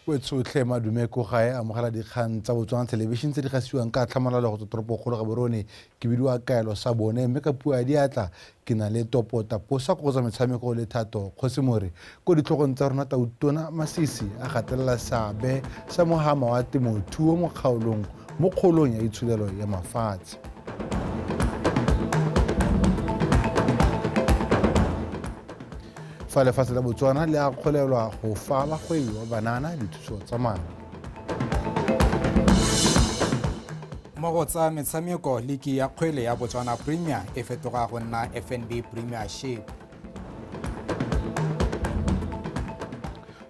Wetsotlhe madume ko gae amogela dikgang tsa Botswana Television tse di gasiwang ka tlhamalalo go tswa toropokgolo Gaborone. Ke bidiwa Kaelo sa bone mme ka puo ya diatla ke na le Topo Taposa go tsa metshameko le Thato Kgosimore. Ko ditlhogong tsa rona Tautona Masisi a gatelela seabe sa mohama wa temothuo mo kgaolong mo kgolong ya itsholelo ya mafatshe. Fa lefatshe la Botswana le akgolelwa go fa bagwebi ba banana dithuso tsa madi. Mo go tsa metshameko, liki ya kgwele ya Botswana Premier e fetoga go nna FNB Premiership.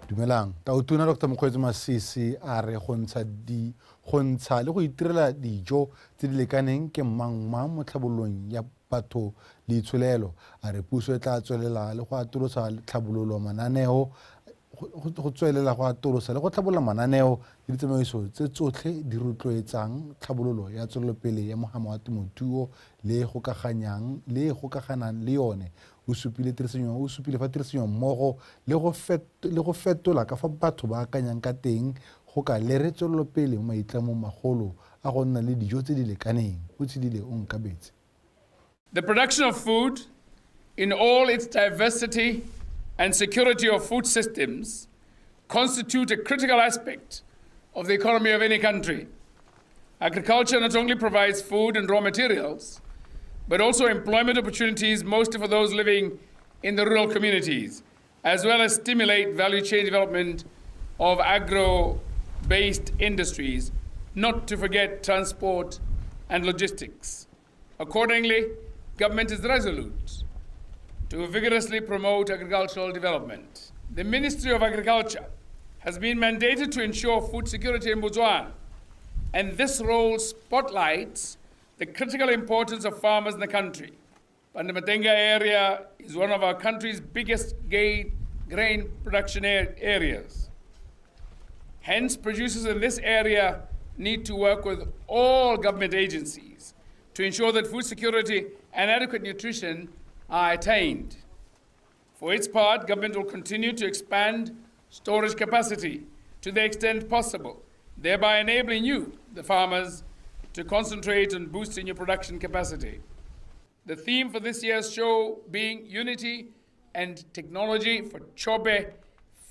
Dumelang. Tautona Dr. Mokgweetsi Masisi a re go ntsha di go ntsha le go itirela dijo tse di lekaneng ke mmangmang mo tlhabololong ya batho le itsholelo. A re puso e tla tswelela le go atolosa tlhabololo mananeo go tswelela go atolosa le go tlhabolola mananeo le ditsamaiso tse tsotlhe di rotloetsang tlhabololo ya tswelelopele ya mohama wa temothuo le e gokaganyang le e gokaganang le yone. O supile tirisanyo o supile fa tirisanyo mmogo le go le go fetola ka fa batho ba akanyang ka teng go ka lere tswelelopele mo maitlamong magolo a go nna le dijo tse di lekaneng. O tshedile o nkabetse. The production of food in all its diversity and security of food systems constitute a critical aspect of the economy of any country. Agriculture not only provides food and raw materials, but also employment opportunities, mostly for those living in the rural communities, as well as stimulate value chain development of agro-based industries, not to forget transport and logistics. Accordingly, government is resolute to vigorously promote agricultural development. The Ministry of Agriculture has been mandated to ensure food security in Botswana, and this role spotlights the critical importance of farmers in the country. Pandamatenga area is one of our country's biggest grain production areas. Hence, producers in this area need to work with all government agencies to ensure that food security and adequate nutrition are attained. For its part, government will continue to expand storage capacity to the extent possible, thereby enabling you, the farmers, to concentrate on boosting your production capacity. The theme for this year's show being Unity and Technology for Chobe,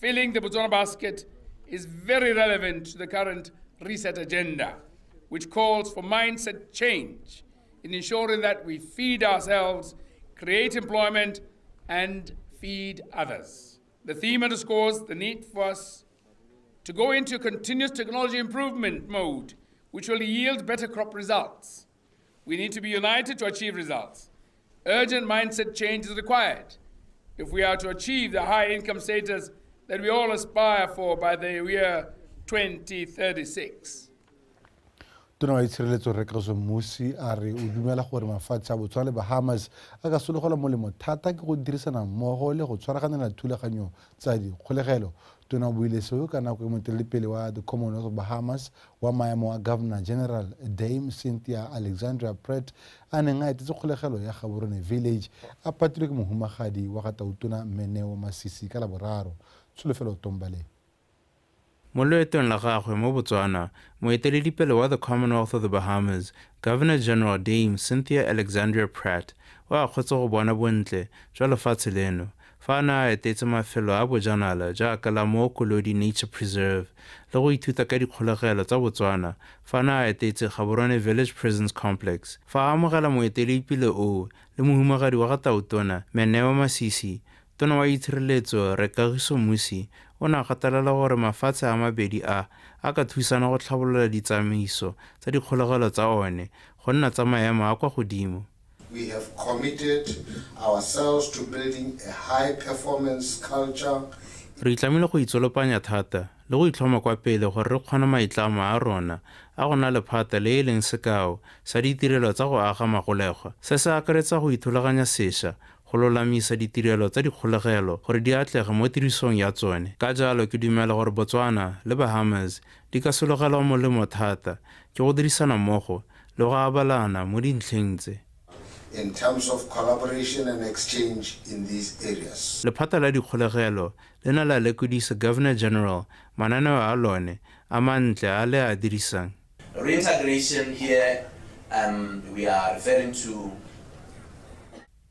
filling the Botswana basket, is very relevant to the current reset agenda, which calls for mindset change in ensuring that we feed ourselves, create employment, and feed others. The theme underscores the need for us to go into continuous technology improvement mode, which will yield better crop results. We need to be united to achieve results. Urgent mindset change is required if we are to achieve the high income status that we all aspire for by the year 2036. Tona wa Itshireletso Rre Kagiso Mmusi a re o dumela gore mafatshe a Botswana le Bahamas a ka sologelwa molemo thata ke go dirisana mmogo le go tshwaraganela thulaganyo tsa dikgolegelo. Tona o buile seo ka nako e moeteledipele wa The Commonwealth of Bahamas wa maemo a Governor General Dame Cynthia Alexandria Pratt a neng a etetse kgolegelo ya Gaborone Village a patilwe ke mohumagadi wa ga Tautona Mme Neo Masisi ka Laboraro. Tsholofelo Tombale. Mo loetong la gagwe mo Botswana, moeteledipele wa The Commonwealth of the Bahamas, Governor General Dame Cynthia Alexandria Pratt o akgotse go bona bontle jwa lefatshe leno fa a ne a etetse mafelo a bojanala jaaka la Mookolodi Nature Preserve le go ithuta ka dikgolegelo tsa Botswana fa a ne a etetse Gaborone Village Prisons Complex. Fa a amogela moeteledipele oo le mohumagadi wa ga Tautona, Mme Neo Masisi, Tona wa Itshireletso, Rre Kagiso Mmusi o ne a gatelela gore mafatshe a mabedi a, a ka thusana go tlhabolola ditsamaiso tsa dikgolegelo tsa one go nna tsa maemo a kwa godimo. We have committed ourselves to building a high performance culture. Re itlamile go itsolopanya thata le go itlhoma kwa pele gore re kgone maitlamo a rona a go nna lephata le e leng sekao sa ditirelo tsa go aga magolegwa. Se se akaretsa go ithulaganya sešwa go lolamisa ditirelo tsa dikgolegelo gore di atlege mo tirisong ya tsone. Ka jalo ke dumela gore Botswana le Bahamas di ka sologelwa molemo thata ke go dirisana mmogo le go abalana mo dintlheng tse. in terms of collaboration and exchange in these areas. Lephata la dikgolegelo le ne la lekodisa Governor General mananeo a lone a mantle a le a dirisang. Reintegration here, we are referring to.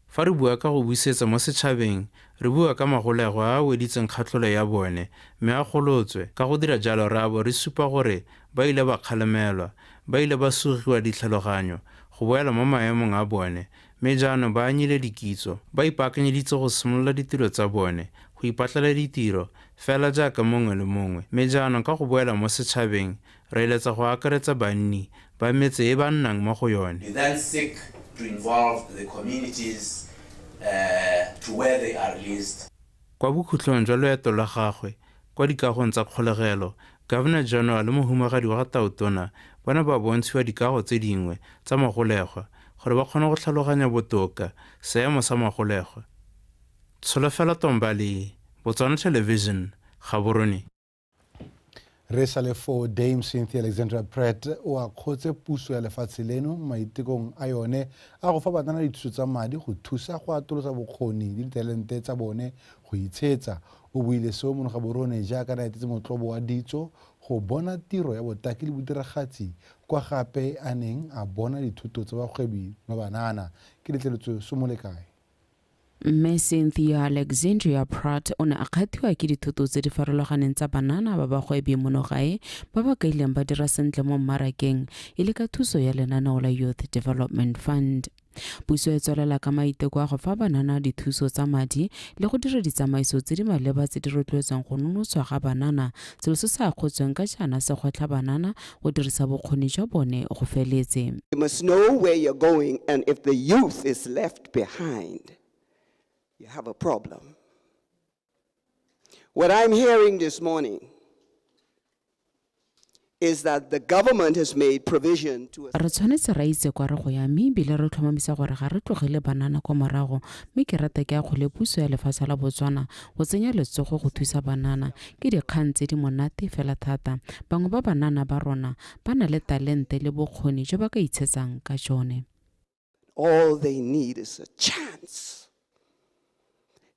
Fa re bua ka go busetsa mo setšhabeng, re bua ka magolegwa a a weditseng kgatlholo ya bone mme a golotswe. Ka go dira jalo re a bo re supa gore ba ile ba kgalemelwa, ba ile ba sugiwa ditlhaloganyo go boela mo maemong a bone mme jaanong ba anyile dikitso, ba ipaakanyeditse go simolola ditiro tsa bone, go ipatlela ditiro fela jaaka mongwe le mongwe. Mme jaanong ka go boela mo setšhabeng re eletsa go akaretsa banni ba metse e ba nnang mo go yone. We then seek to involve the communities to where they are released. Kwa bokhutlong jwa loeto lwa gagwe kwa dikagong tsa kgolegelo, Governor General le mohumagadi wa ga Tautona ba ne ba bontshiwa dikago tse dingwe tsa magolegwa gore ba kgone go tlhaloganya botoka seemo sa magolegwa. Tsholofelo Tombale, Botswana Television, Gaborone. Re sa le foo, Dame Cynthia Alexandra Pratt o akgotse puso ya lefatshe leno mo maitekong a yone a go fa banana dithuso tsa madi go thusa go atolosa bokgoni le ditalente tsa bone go itshetsa. O buile seo mono Gaborone jaaka na etetse motlobo wa ditso go bona tiro ya botaki le bodiragatsi kwa gape a neng a bona dithuto tsa bagwebi ba banana. Ke letleletswe Somolekae. Mme Cynthia Alexandria Pratt o ne a kgathiwa ke dithuto tse di farologaneng tsa banana ba bagwebi mono gae ba ba kaileng ba dira sentle mo mmarakeng e le ka thuso ya lenaneo la Youth Development Fund. Puso e tswelela ka maiteko a go fa banana dithuso tsa madi le go dira ditsamaiso tse di maleba tse di rotloetsang go nonotshwa ga banana, selo se se akgotsweng ka jaana se gwetlha banana go dirisa bokgoni jwa bone go feletse. You must know where you're going, and if the youth is left behind, you have a problem. What I'm hearing this morning is that the government has made provision to... Re tshwanetse ra itse kwa re go ya mme ebile re tlhomamisa gore ga re tlogele banana kwa morago, mme ke rata ke akgole puso ya lefatshe la Botswana go tsenya letsogo go thusa banana. Ke dikgang tse di monate fela thata. Bangwe ba banana ba rona ba na le talente le bokgoni jo ba ka itshetsang ka jone. All they need is a chance.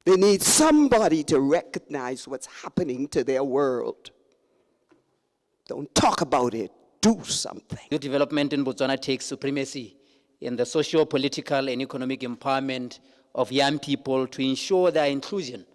They need somebody to recognize what's happening to their world. Don't talk about it, do something. Youth development in Botswana takes supremacy in the socio, political, and economic empowerment of young people to ensure their inclusion,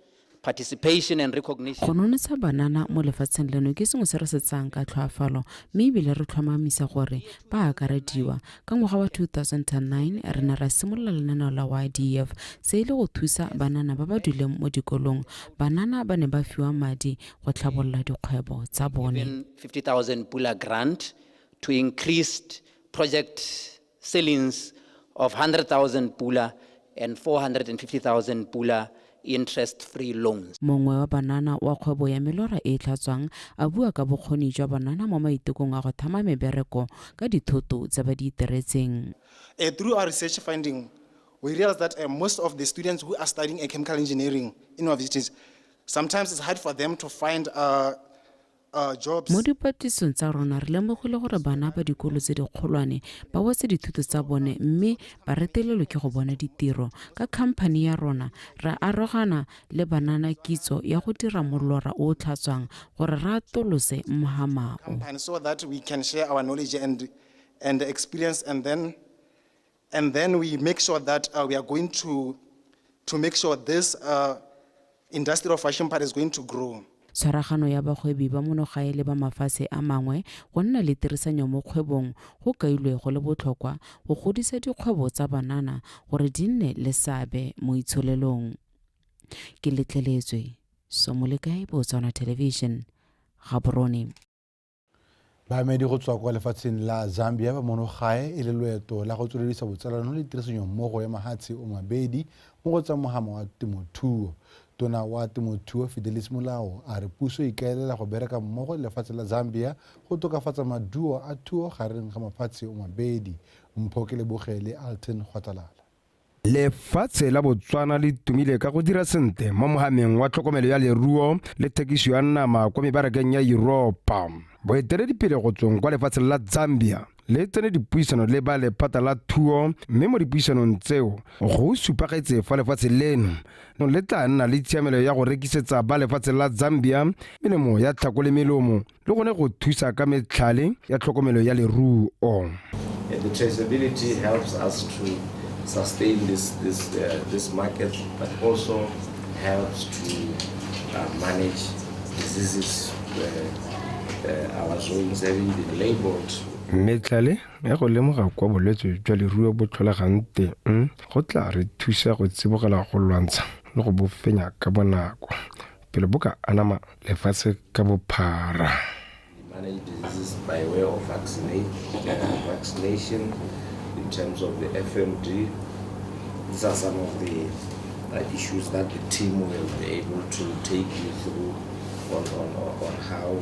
participation, and recognition. Go nonotsa banana mo lefatsheng leno ke sengwe se re se tsayang ka tlhoafalo mme ebile re tlhomamisa gore ba akarediwa. Ka ngwaga wa 2009 re ne ra simolola lenaneo la YDF se e le go thusa banana ba ba duleng mo dikolong. Banana ba ne ba fiwa madi go tlhabolola dikgwebo tsa bone. 50,000 pula grant to increased project ceilings of 100,000 pula and 450,000 pula interest-free loans. Mongwe wa banana wa kgwebo ya melora e tlhatswang a bua ka bokgoni jwa banana mo maitekong a go thama mebereko ka dithoto tse ba di iteretseng. Through our research finding, we realized that most of the students who are studying chemical engineering in our universities, sometimes it's hard for them to find jobs. Mo dipatlisong tsa rona re lemogile gore bana ba dikolo tse dikgolwane ba wetse dithuto tsa bone mme ba retelelwe ke go bona ditiro. Ka khamphane ya rona re arogana le banana kitso ya go dira molora o tlhatswang gore re atolose mhamao. So that we can share our knowledge and experience, and then we make sure that we are going to make sure this industrial fashion part is going to grow. Tshwaragano ya bagwebi ba monogae le ba mafatshe a mangwe go nna le tirisanyo mo kgwebong go kailwe go le botlhokwa go godisa dikgwebo tsa banana gore di nne le seabe mo itsholelong. Ke letleletswe Somolekae, Botswana Television, Gaborone. Baemedi go tswa kwa lefatsheng la Zambia ba monogae e le loeto la go tsweledisa botsalano le tirisanyo mmogo ya mahatshe o mabedi mo go tsa mohama wa temothuo. Tona wa temothuo Fidelis Molao a re puso e ikaelela go bereka mmogo le lefatshe la Zambia go tokafatsa maduo a thuo gareng ga mafatshe o mabedi. Mpho ke Lebogele Alton Gwatalala. Lefatshe la Botswana le tumile ka go dira sentle mo mohameng wa tlhokomelo ya leruo le thekiso ya nama kwa mebarakeng ya Yuropa. Boeteledipele go tsweng kwa lefatsheng la Zambia le tsene dipuisano le ba lephata la thuo, mme mo dipuisanong tseo go supagetse fa lefatshe leno le tla nna le tshiamelo ya go rekisetsa ba lefatshe la Zambia melemo ya tlhako le melomo le gone go thusa ka metlhale ya tlhokomelo ya leruo. The traceability helps us to sustain this market, but also helps to manage diseases our zones having been labeled. Metlhale ya go lemoga kwa bolwetse jwa leruo bo tlholegang teng go tla re thusa go tsibogela go lwantsha le go bo fenya ka bonako pele bo ka anama lefatshe ka bophara. Manage diseases by way of vaccination in terms of the FMD. These are some of the issues that the team will be able to take you through on how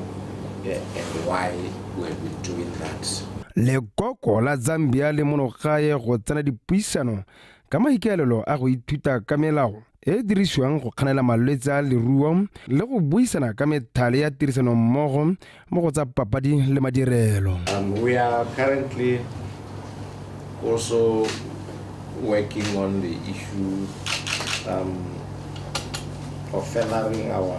and why we've been doing that. Lekoko la Zambia le monogae go tsena dipuisano ka maikaelelo a go ithuta ka melao e dirisiwang go kganela malwetse a leruo le go buisana ka methale ya tirisano mmogo mo go tsa papadi le madirelo. We are currently also working on the issue of furthering our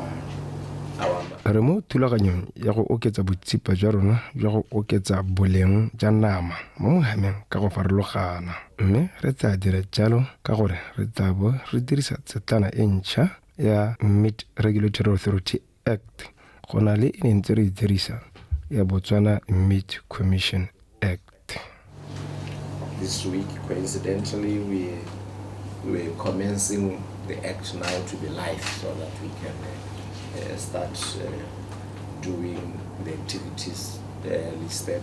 Re mo thulaganyong ya go oketsa botsipa jwa rona jwa go oketsa boleng jwa nama mo mohameng ka go farologana, mme re tla dira jalo ka gore re tla bo re dirisa tsetlana e ntšha ya Meat Regulatory Authority Act go na le e ne ntse re e dirisa ya Botswana Meat Commission Act. This week, coincidentally, we're commencing the act now to be live so that we can start doing the activities listed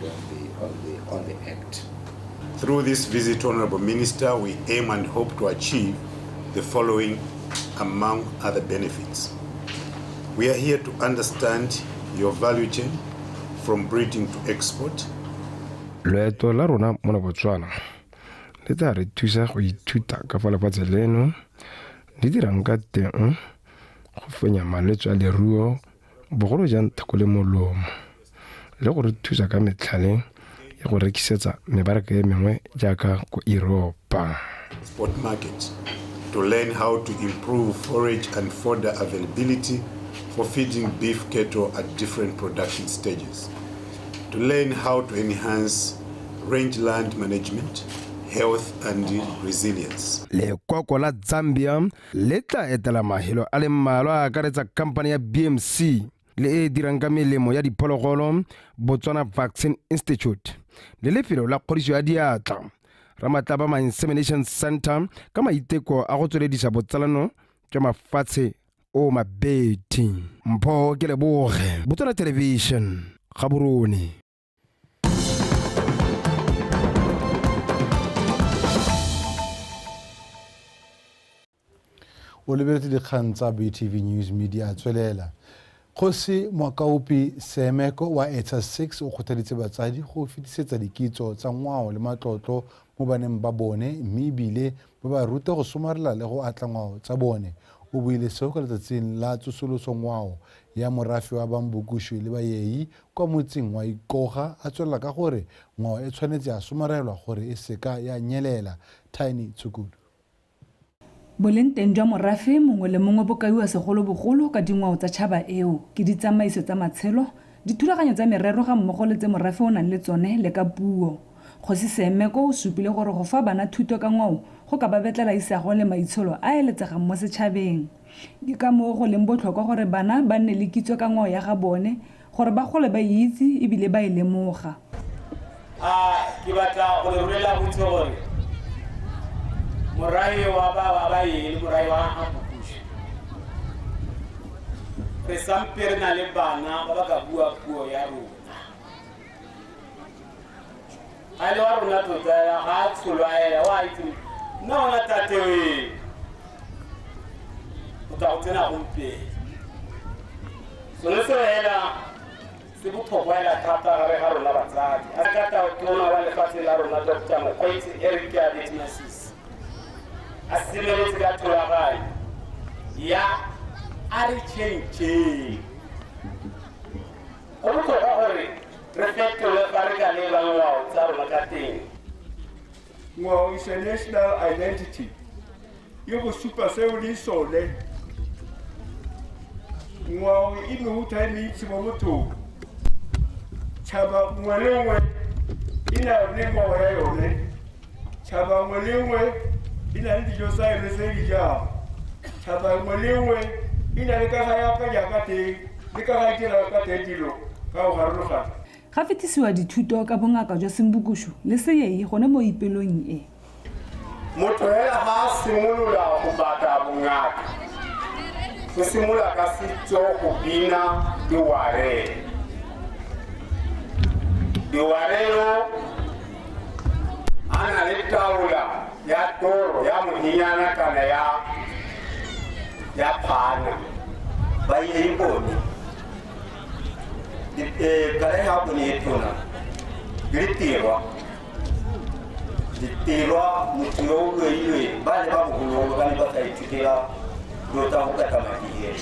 on the act. Through this visit, Honorable Minister, we aim and hope to achieve the following, among other benefits. We are here to understand your value chain from breeding to export. Loeto la rona mo Botswana le tla re thusa go ithuta ka fa lefatshe leno le dirang ka teng go fenya malwetse a leruo bogolo jang thako le molomo le go re thusa ka metlhale ya go rekisetsa mebaraka e mengwe jaaka ko Europa. Export market to learn how to improve forage and fodder availability for feeding beef cattle at different production stages, to learn how to enhance rangeland management, health and resilience. Lekoko la Zambia le tla etela mahelo a le mmalwa a akaretsa company ya BMC le e dirang ka melemo ya diphologolo, Botswana Vaccine Institute le lefelo la kgodiso ya diatla Ramatlabama Insemination Center ka maiteko a go tsweledisa botsalano jwa mafatshe o mabedi. Mpho ke leboge, Botswana Television, Gaborone. O lebeletse dikgang tsa BTV News Media tswelela. Kgosi Mokaopi Seemeko wa Eta 6 o kgothaditse batsadi go fetisetsa dikitso tsa ngwao le matlotlo mo baneng ba bone, mme ebile ba ba rute go somarela le go atla ngwao tsa bone. O buile seo ka letsatsing la tsosoloso ngwao ya morafe wa Bambukushu le Bayei kwa motseng wa Ikoga, a tswelela ka gore ngwao e tshwanetse ya somarelwa gore e seka ya nyelela. Tiny Tshukudu. Boleng teng jwa morafe mongwe le mongwe bo kaiwa segolobogolo ka dingwao tsa tšhaba eo ke ditsamaiso tsa matshelo, dithulaganyo tsa merero ga mmogo le tse morafe o nang le tsone le ka puo. Kgosi Seemeko o supile gore go fa bana thuto ka ngwao go ka ba betlela isago le maitsholo a eletsegang mo setšhabeng. Ke ka moo go leng botlhokwa gore bana ba nne le kitso ka ngwao ya ga bone gore ba gole ba itse ebile ba e lemoga. Ke batla go le rolela botse gore morae wa ba le morae wa Ambukushu re sampe re na le bana ba ba ka bua puo ya rona. A le wa rona tota ga a tsholwa ela wa itse nna ona tate we o tla go tsena gompieno. Sone seo hela se botlhokwa hela thata gare ga rona batsadi. A ka tona wa lefatshe la rona Dr. Mokgweetsi Eric Keabetswe Masisi A semeletse ka thulaganyo ya a re tšhentšheng. Go botlhokwa gore re fetole fa re ka leba ngwao tsa rona ka teng. Ngwao is a national identity. E go supa seo le sone. Ngwao e mehuta e mentsi mo mothong. Tšhaba nngwe le nngwe e na le ngwao ya yone. Tšhaba nngwe le nngwe e na le dijo tsa yone tse di jang. Tšhaba nngwe le nngwe e na le ka ga ya akanya ka teng le ka ga e dira ka teng dilo ka go farologana. Ga fetisiwa dithuto ka bongaka jwa Sembukushu le Seyei gone mo ipelong e. Motho hela ha a simolola go batla bongaka, o simolola ka setso go bina diwarelo. Diwarelo a na le taola ya toro ya mohinyana kana ya phana. Ba ile ipone. Kare ha bone e tona. Ditirwa. Ditirwa motho yo o loilwe ba le ba bogologolo ba ne ba sa ithutela dilo tsa go kata madi.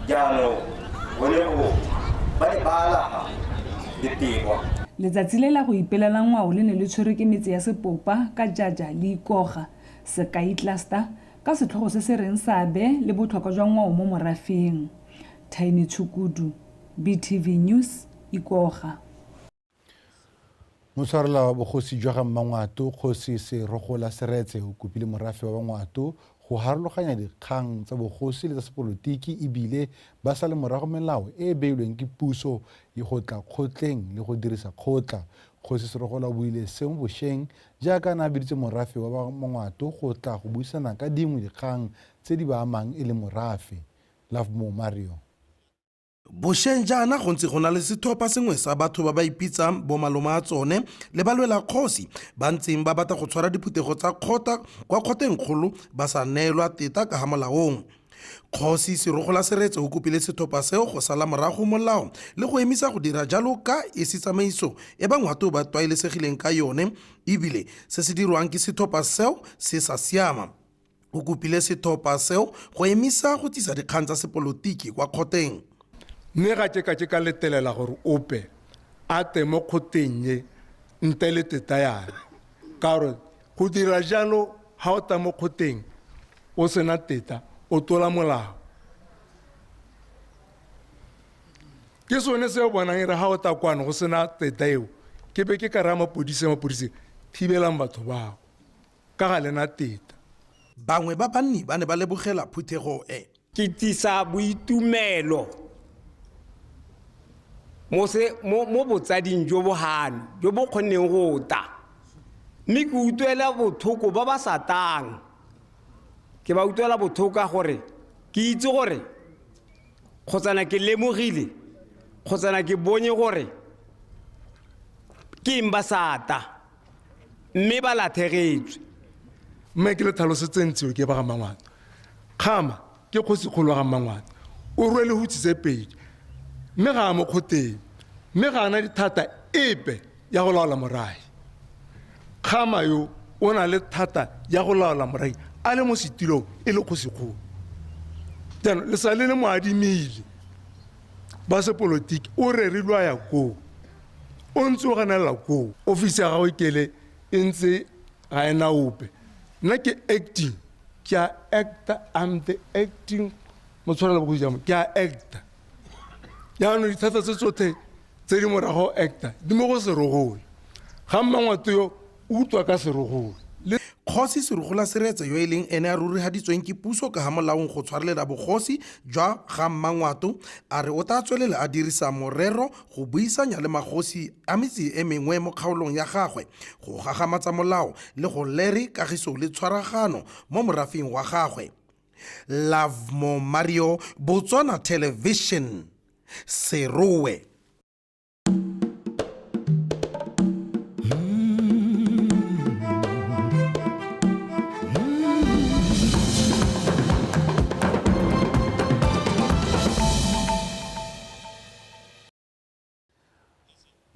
Jaanong bone bo ba ne ba alaga ditirwa. Letsatsi le la go ipelela ngwao le ne le tshwerwe ke metse ya Sepopa ka Jaja le Ikoga, Sekai Cluster ka setlhogo se se reng seabe le botlhokwa jwa ngwao mo morafeng. Tiny Tshukudu, BTV News, Ikoga. Motshwarela wa bogosi jwa ga Mmangwato, Kgosi Serogola Seretse, o kopile morafe wa Bangwato go harologanya dikgang tsa bogosi le tsa sepolotiki ebile ba sale morago melao e e beilweng ke puso e go tla kgotleng le go dirisa kgotla. Kgosi Serogola o buile seo bošeng jaaka a ne a biditse morafe wa Bangwato go tla go buisana ka dingwe dikgang tse di ba amang e le morafe. Lovemore Mario. Bošeng jaana go ntse go na le setlhopha sengwe sa batho ba ba ipitsang bomalome a tsone le balwela kgosi ba ntseng ba batla go tshwara diphuthego tsa kgotla kwa kgoteng kgolo ba sa neelwa teta ka ga molaong. Kgosi Serogola Seretse o kopile setlhopha seo go sala morago molao le go emisa go dira jalo ka e se tsamaiso e Bangwato ba tlwaelesegileng ka yone ebile se se dirwang ke setlhopha seo se sa siama. O kopile setlhopha seo go emisa go tsisa dikgang tsa sepolotiki kwa kgoteng. Mme ga ke ka ke ka letelela gore ope a tle mo kgoteng e ntle le teta ya me, ka gore go dira jalo ha o tla mo kgoteng o sena teta o tlola molao. Ke sone se o bonang e re ha o tla kwano go sena teta eo, ke be ke ka raya mapodisi, mapodisi thibelang batho bao ka ga lena teta. Bangwe ba banni ba ne ba lebogela phuthego e. Ke tlisa boitumelo mo botsading jo bo gano, jo bo kgonneng go ta. Mme ke utlwela botlhoko ba ba sa tang. Ke ba utlwela botlhoko ka gore ke itse gore kgotsana ke lemogile, kgotsana ke bonye gore ke eng ba sa ta, mme ba latlhegetswe. Mme ke le tlhalosetse ntsio ke ba ga Mmangwato. Kgama ke kgosikgolo wa ga Mmangwato. O rwele hutse tse pedi, mme ga a mo kgoteng, mme ga a na dithata epe ya go laola morafe. Kgama yo o na le thata ya go laola morafe a le mo setilong e le kgosikgolo. Jaanong le sa le le mo adimile ba sepolotiki, o rerilwe a ya koo, o ntse o ganelela koo. Ofisi ya gagwe kele e ntse ga e na ope. Nna ke acting, ke a acta, I'm the acting motshwarela bogosi jang, ke a acta. Jaanong dithata tse tsotlhe tse di morago acta di mo go Serogola. Ga Mmangwato yo o utlwa ka Serogola. Kgosi Serogola Seretse yo e leng ene a rurihaditsweng ke puso ka ga molaong go tshwarelela bogosi jwa ga Mmangwato a re o tla tswelela a dirisa morero go buisanya le magosi a metse e mengwe mo kgaolong ya gagwe go gagamatsa molao le go lere kagiso le tshwaragano mo morafeng wa gagwe. Lovemore Mario, Botswana Television, Serowe.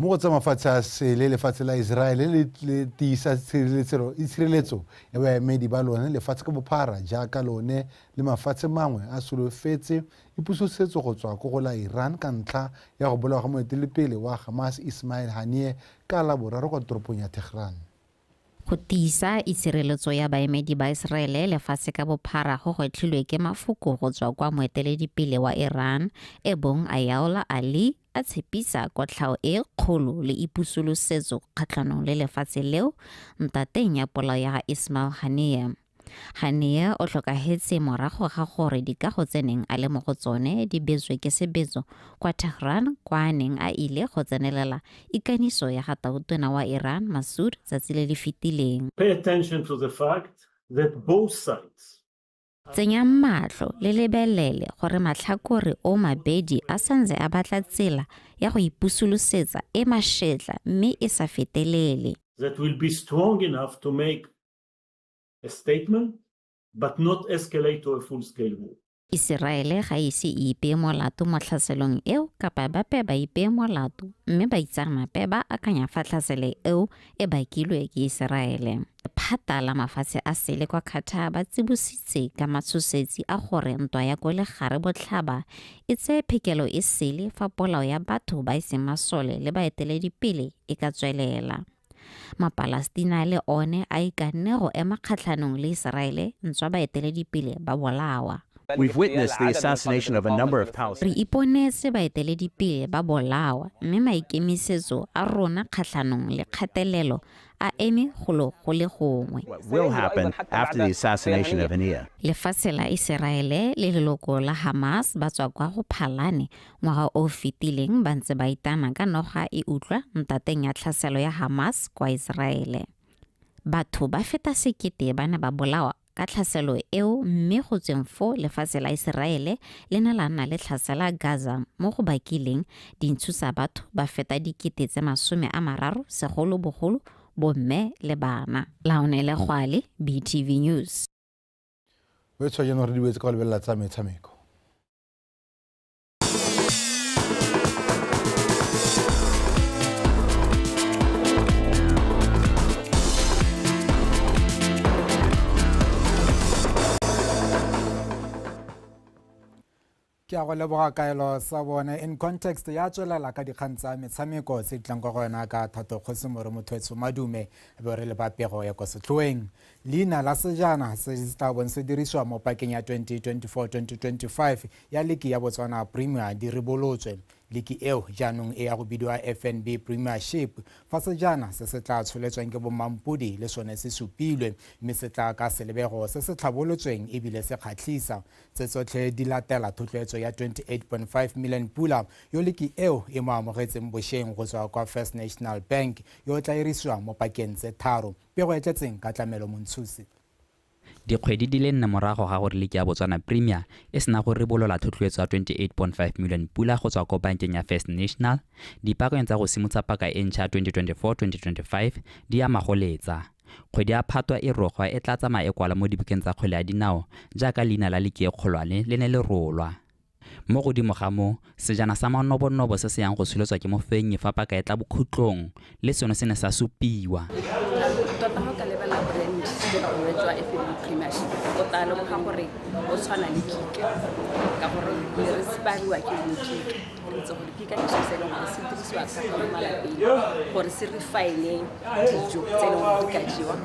Mo go tsa mafatshe a sele, lefatshe la Israele le tiisa tshireletso ya baemedi ba lone lefatshe ka bophara jaaka lone le mafatshe mangwe a solofetse ipusosetso go tswa ko go la Iran ka ntlha ya go bolawa ga moeteledipele wa Hamas Ismail Haniyeh ka Laboraro kwa toropong ya Tehran. Go tiisa itshireletso ya baemedi ba Iseraele lefatshe ka bophara go gwetlhilwe ke mafoko go tswa kwa moeteledipele wa Iran e bong Ayatollah Ali a tshepisa kotlhao e kgolo le ipusolosetso kgatlhanong le lefatshe leo ntateng ya polao ya ga Ismail Haniyeh. Haniyeh o tlhokahetse morago ga gore dikago tse neng a le mo go tsone di betswe ke sebetso kwa Tehran kwa a neng a ile go tsenelela ikaniso ya ga tautona wa Iran Masoud tsatsi le le fetileng. Pay attention to the fact that both sides Tsenyang matlho le lebelele gore matlhakore o mabedi a santse a batla tsela ya go ipusolosetsa e mašetla mme e sa fetelele. That will be strong enough to make a statement but not escalate to a full-scale war. Iseraele ga ise e ipee molato mo tlhaselong eo kapa bape ba ipee molato mme baitseanape ba akanya fa tlhaselo eo e bakilwe ke Iseraele. Lephata la mafatshe a sele kwa Qatar ba tsibositse ka matshosetsi a gore ntwa ya ko legare botlhaba e tseye phekelo e sele fa polao ya batho ba e seng masole le baeteledipele e ka tswelela. Mapalestina le one a ikanne go ema kgatlhanong le Iseraele ntswa baeteledipele ba bolawa. We've witnessed the assassination of a number of Re Palestinians. iponetse baeteledipele ba bolawa mme maikemisetso a rona kgatlhanong le kgatelelo a eme golo go le gongwe. What will happen after the assassination of Haniyeh? Lefatshe la Iseraele le leloko la Hamas ba tswa kwa go Phalane ngwaga o fetileng ba ntse ba itana ka noga e utlwa ntateng ya tlhaselo ya Hamas kwa Iseraele. Batho ba feta 1000 ba ne ba bolawa ka tlhaselo eo mme go tsweng foo lefatshe la Iseraele le ne la nna le tlhasela Gaza mo go bakileng dintsho tsa batho ba feta 30,000 segolobogolo bomme le bana. Laonele Gwale, BTV News. O tshwa jaanong re di boetse ka go lebelela tsa metshameko. Ke a go leboga kaelo sa bone in context ya tswelela ka dikgang tsa metshameko tse di tlang kwa go yona ka Thato Kgosi More Mothoetsho Madume be re le ba pego ya kwa setlhoeng. Leina la sejana se se tla bong se dirisiwa mo pakeng ya 2024-2025 ya liki ya Botswana Premier di ribolotswe. Liki eo jaanong e ya go bidiwa FNB Premiership fa sejana se se tla tsholetswang ke bomampodi le sone se supilwe mme se tla ka selebego se se tlhabolotsweng ebile se kgatlhisa. Tse tsotlhe di latela thotloetso ya 28.5 million pula yo liki eo e mo amogetseng bošeng go tswa kwa First National Bank yo o tla irisiwa mo pakeng tse 3. Pego e tletseng ka Tlamelo Montshusi. Dikgwedi di le 4 morago ga gore liki ya Botswana Premier e sena go ribolola thotloetso ya 28.5 million pula go tswa ko bankeng ya First National, dipaakanyo tsa go simotsa paka e ntšha ya 2024-2025 di a magoletsa. Kgwedi ya Phatwa e rogwa e tla tsamaya e kwala mo dibukeng tsa kgwele ya dinao jaaka leina la liki e kgolwane le ne le rolwa. Mo godimo ga moo, sejana sa manobonobo se se yang go tsholetswa ke mofenyi fa paka e tla bokhutlong le sone se ne sa supiwa. Tota ga o ka lebelela brand bongwe jwa FNB Premiership, o tla lemoga gore o tshwana le Kika, ka gore ne re inspire-iwa ke yone Kika. Re itse gore Kika ke selo se e leng gore se dirisiwa thata mo malapeng gore se refine dijo tse e leng gore di ka jewa,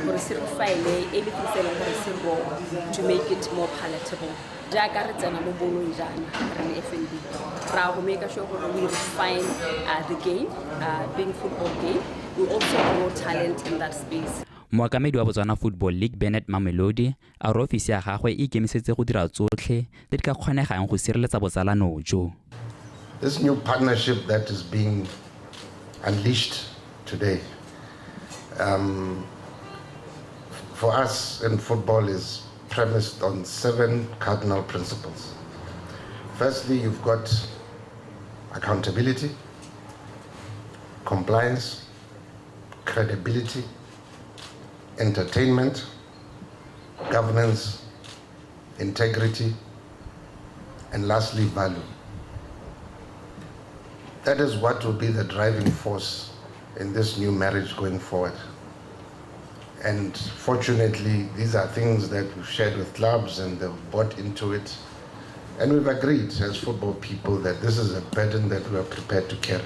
gore se refine anything se e leng gore se raw to make it more palatable. Jaaka re tsena mo bolong jaana re le FNB, ra go make sure gore we refine the game, being football game. We also grow talent in that space. Mookamedi wa Botswana Football League Bernard Mamelodi a re ofisi ya gagwe e ikemisetse go dira tsotlhe tse di ka kgonegang go sireletsa botsalano jo. This new partnership that is being unleashed today, for us in football is premised on 7 cardinal principles. Firstly, you've got accountability, compliance, credibility, entertainment, governance, integrity, and lastly, value. That is what will be the driving force in this new marriage going forward. And fortunately, these are things that we've shared with clubs and they've bought into it. And we've agreed as football people that this is a burden that we are prepared to carry.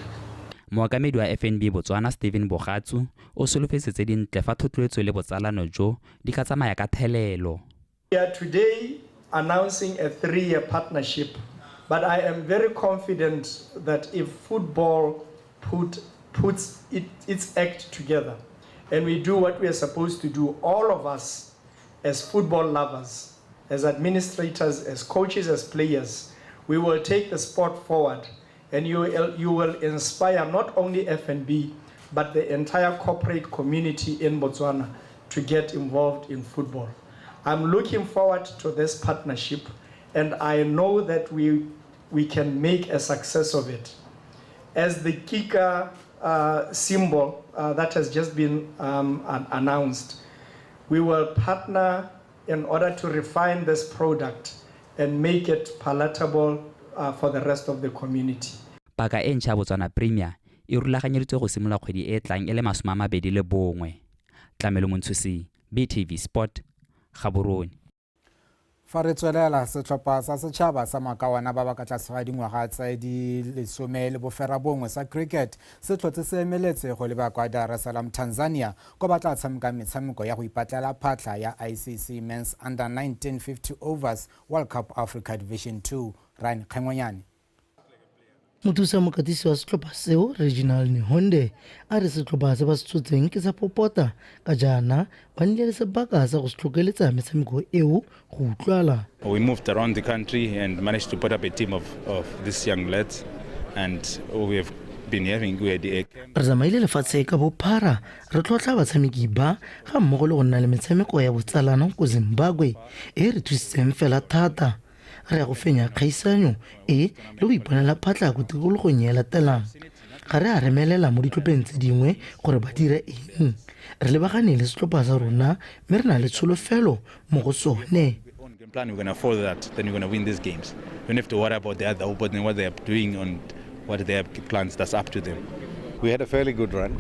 Mookamedi wa FNB Botswana Stephen Bogatsu o solofetse tse dintle fa thotloetso le botsalano jo di ka tsamaya ka thelelo. We are today announcing a 3-year partnership, but I am very confident that if football puts its act together and we do what we are supposed to do, all of us as football lovers, as administrators, as coaches, as players, we will take the sport forward, and you will inspire not only FNB, but the entire corporate community in Botswana to get involved in football. I'm looking forward to this partnership, and I know that we can make a success of it. As the Kika symbol that has just been announced, we will partner in order to refine this product and make it palatable for the rest of the community. Paka e ntšha Botswana Premier e rulaganyeditswe go simolola kgwedi e e tlang e le 21. Tlamelo Montshusi, BTV Sport, Gaborone. Fa re tswelela, setlhopha sa setšhaba sa makawana ba ba ka tlase ga dingwaga tse di 19 sa cricket se tlhotse se emeletse go leba kwa Dar es Salaam, Tanzania, ko ba tla tshameka metshameko ya go ipatlela phatlha ya ICC Men's Under 19 50 Overs World Cup Africa Division 2. Ryan Kgengwenyane. Mothusa mokatisi wa setlhopha seo, Reginald Nehonde, a re setlhopha se ba se tshotseng ke sa popota ka jaana ba nnile le sebaka sa go se tlhokeletsa metshameko eo go utlwala. We moved around the country and managed to put up a team of these young lads, and we have been having we had a Re tsamaile lefatshe ka bophara re tlhotlha batshameki ba ga mmogo le go nna le metshameko ya botsalano ko Zimbabwe e re thusitseng fela thata. Re ya go fenya kgaisanyo e le go iponela phatlha ko tikologong e latelang. Ga re a remelela mo ditlhopheng tse dingwe gore ba dire eng. Re lebagane le setlhopha sa rona mme re na le tsholofelo mo go sone. Plan, we're going to follow that, then we're going to win these games. We don't have to worry about the other opponent, what they are doing and what their plans, that's up to them. We had a fairly good run.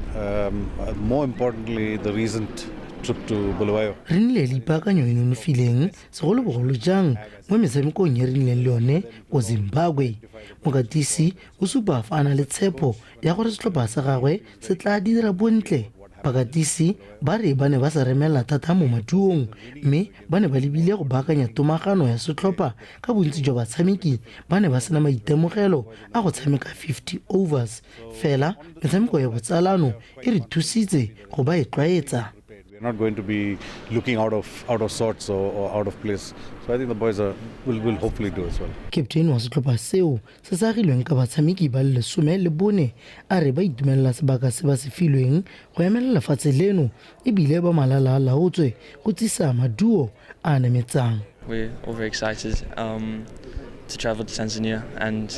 More importantly, the recent trip to Bulawayo. Re nnile le ipaakanyo e nonofileng segolobogolo jang mo metshamekong e re nnileng le yone ko Zimbabwe. Mokatisi o supa fa a na le tshepo ya gore setlhopha sa gagwe se tla dira bontle. Bakatisi ba re ba ne ba sa remela thata mo maduong mme ba ne ba lebile go baakanya tomagano ya setlhopha ka bontsi jwa batshameki ba ne ba sena maitemogelo a go tshameka 50 overs. Fela metshameko ya botsalano e re thusitse go ba e tlwaetsa. We're not going to be looking out of sorts or out of place. So I think the boys will hopefully do as well. Captain wa setlhopha seo se sa agilweng ka batshameki ba le 14 a re ba itumelela sebaka se ba se filweng go emelela lefatshe leno ebile ba malala a laotswe go tsisa maduo a a nametsang. We're all very excited to travel to Tanzania and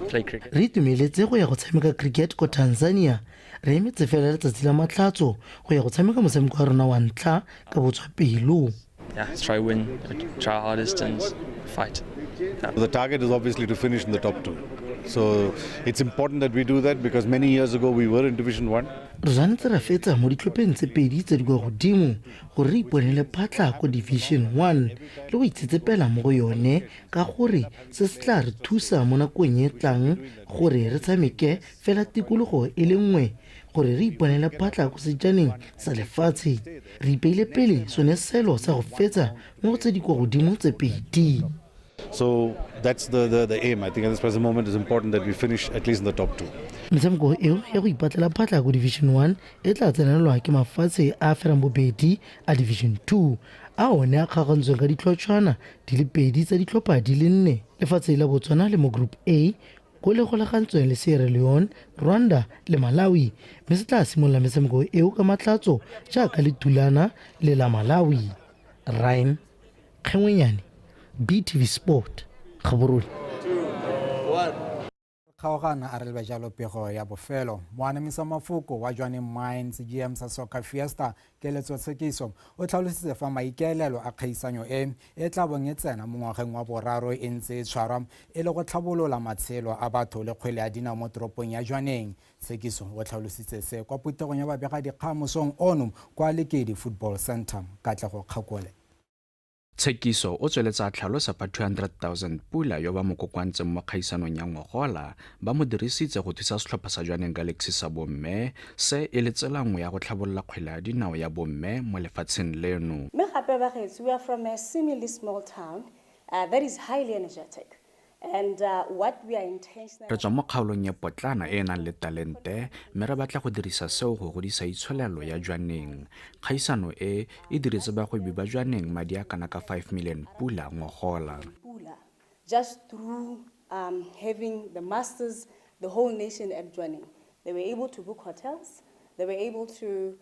play cricket. Re itumeletse go ya go tshameka cricket ko Tanzania. Re emetse fela letsatsi la matlhatso go ya go tshameka motshameko wa rona wa ntlha ka botswapelo. Yeah, let's try win, try our hardest and fight. Yeah. The target is obviously to finish in the top 2. So it's important that we do that because many years ago we were in Division 1. Re tshwanetse ra fetsa mo ditlhopheng tse pedi tse di kwa godimo gore re iponele phatlha ko Division 1 le go itsetsepela mo go yone ka gore se se tla re thusa mo nakong e tlang gore re tshameke fela tikologo e le nngwe gore re iponele phatlha ko sejaneng sa lefatshe. Re ipeile pele sone selo sa go fetsa mo go tse di kwa godimo tse pedi. So that's the aim. I think at this present moment it's important that we finish at least in the top 2. Metshameko eo ya go ipatlela phatlha ko Division 1 e tla tsenelwa ke mafatshe a ferang bobedi a Division 2 a one a kgaogantsweng ka ditlhotshwana di le pedi tsa ditlhopha di le 4. Lefatshe la Botswana le mo Group A ko le golagantsweng le Sierra Leone, Rwanda le Malawi, mme se tla simolola metshameko eo ka matlhatso jaaka le thulana le la Malawi. Ryan Kgengwenyane, BTV Sport, Gaborone. Kgaogana a re lebe jalo pego ya bofelo. Moanamisa mafoko wa Jwaneng Mines GM sa Soccer Fiesta Keletso Tshekiso o tlhalositse fa maikaelelo a kgaisanyo e e tla bong e tsena mo ngwageng wa boraro e ntse e tshwarwa e le go tlhabolola matshelo a batho le kgwele ya dinao mo toropong ya Jwaneng. Tshekiso o tlhalositse se kwa phuthegong ya babegadikgang mosong ono kwa Lekedi Football Centre. Katlego Kgakole. Tshekiso o tsweletse a tlhalosa fa 200,000 pula yo ba mo kokoantseng mo kgaisanong ya ngogola ba mo dirisitse go thusa setlhopha sa Jwaneng Galaxy sa bomme, se e le tsela nngwe ya go tlhabolola kgwele ya dinao ya bomme mo lefatsheng leno. Mme gape bagaetsho, we are from a seemingly small town that is highly energetic. And what we are intentionally Re tswa mo kgaolong e potlana e e nang le talente mme re batla go dirisa seo go godisa itsholelo ya Jwaneng. Kgaisano e e diretse bagwebi ba Jwaneng madi a kana ka 5 million pula ngogola. Pula, just through having the masters, the whole nation at Jwaneng. They were able to book hotels, they were able to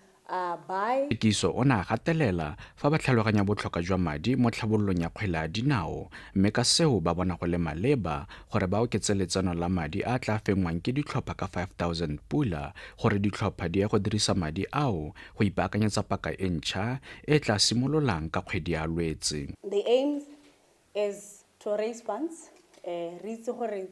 buy. Tshekiso o ne a gatelela fa ba tlhaloganya botlhokwa jwa madi mo tlhabololong ya kgwele ya dinao mme ka seo ba bona go le maleba gore ba oketse letseno la madi a tla fenngwang ke ditlhopha ka 5000 pula gore ditlhopha di ye go dirisa madi ao go ipaakanyetsa paka e ntšha e tla simololang ka kgwedi ya Lwetse. The aim is to raise funds, re itse gore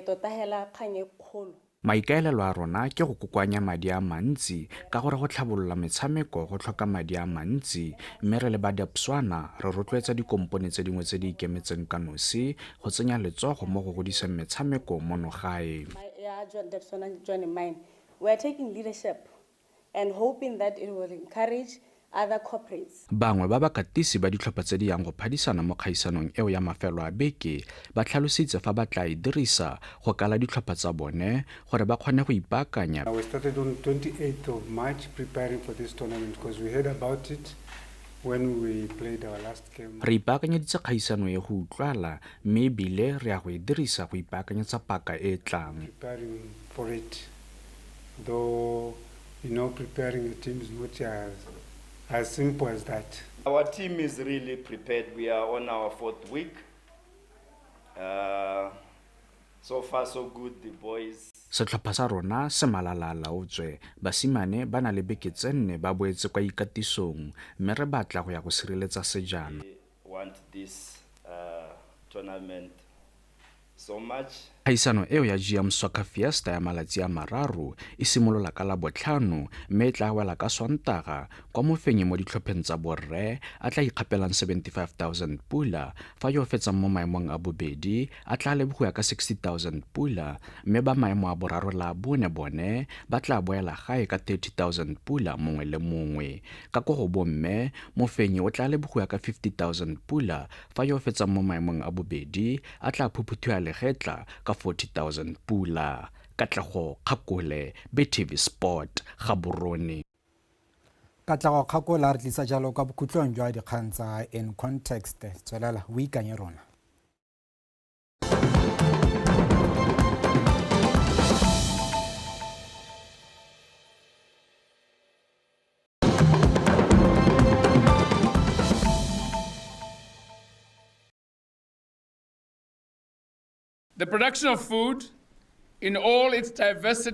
tota hela kgang e kgolo. Maikaelelo a rona ke go kokoanya madi a mantsi ka gore go tlhabolola metshameko go tlhoka madi a mantsi mme re le ba Debswana re rotloetsa dikompone tse dingwe tse di ikemetseng ka nosi go tsenya letsogo mo go godiseng metshameko mono gae. Ya Debswana Jwaneng Mine, we are taking leadership and hoping that it will encourage other corporates. Bangwe ba bakatisi ba ditlhopha tse di yang go phadisana mo kgaisanong eo ya mafelo a beke ba tlhalositse fa ba tla e dirisa go kala ditlhopha tsa bone gore ba kgone go ipaakanya. We started on 28th of March preparing for this tournament because we heard about it when we played our last game. Re ipaakanyeditse kgaisano e go utlwala mme ebile re ya go e dirisa go ipaakanyetsa paka e e tlang. Preparing for it, though, you know, preparing a team is not as simple as that. Our team is really prepared. We are on our 4th week. So far so good, the boys. Setlhopha sa rona se malala a laotswe. Basimane ba na le beke tse nne ba boetse kwa ikatisong mme re batla go ya go sireletsa sejana. We want this tournament so much. Kgaisano eo ya GM Soccer Fiesta ya malatsi a mararo e simolola ka Labotlhano mme e tla wela ka Sontaga kwa mofenyi mo ditlhopheng tsa borre a tla ikgapelang 75,000 pula fa yo fetsang mo maemong a bobedi a tla lebogiwa ka 60,000 pula mme ba maemo a boraro la bone bone ba tla boela gae ka 30,000 pula mongwe le mongwe. Ka ko go bomme mofenyi o tla lebogiwa ka 50,000 pula fa yo fetsang mo maemong a bobedi a tla phuphuthiwa legetla ka 40,000 pula. Katlego Kgakole, BTV Sport, Gaborone. Katlego Kgakole a re tlisa jalo kwa bokhutlong jwa dikgang tsa In Context. Tswelela o ikanye rona. The production of food in all its diversity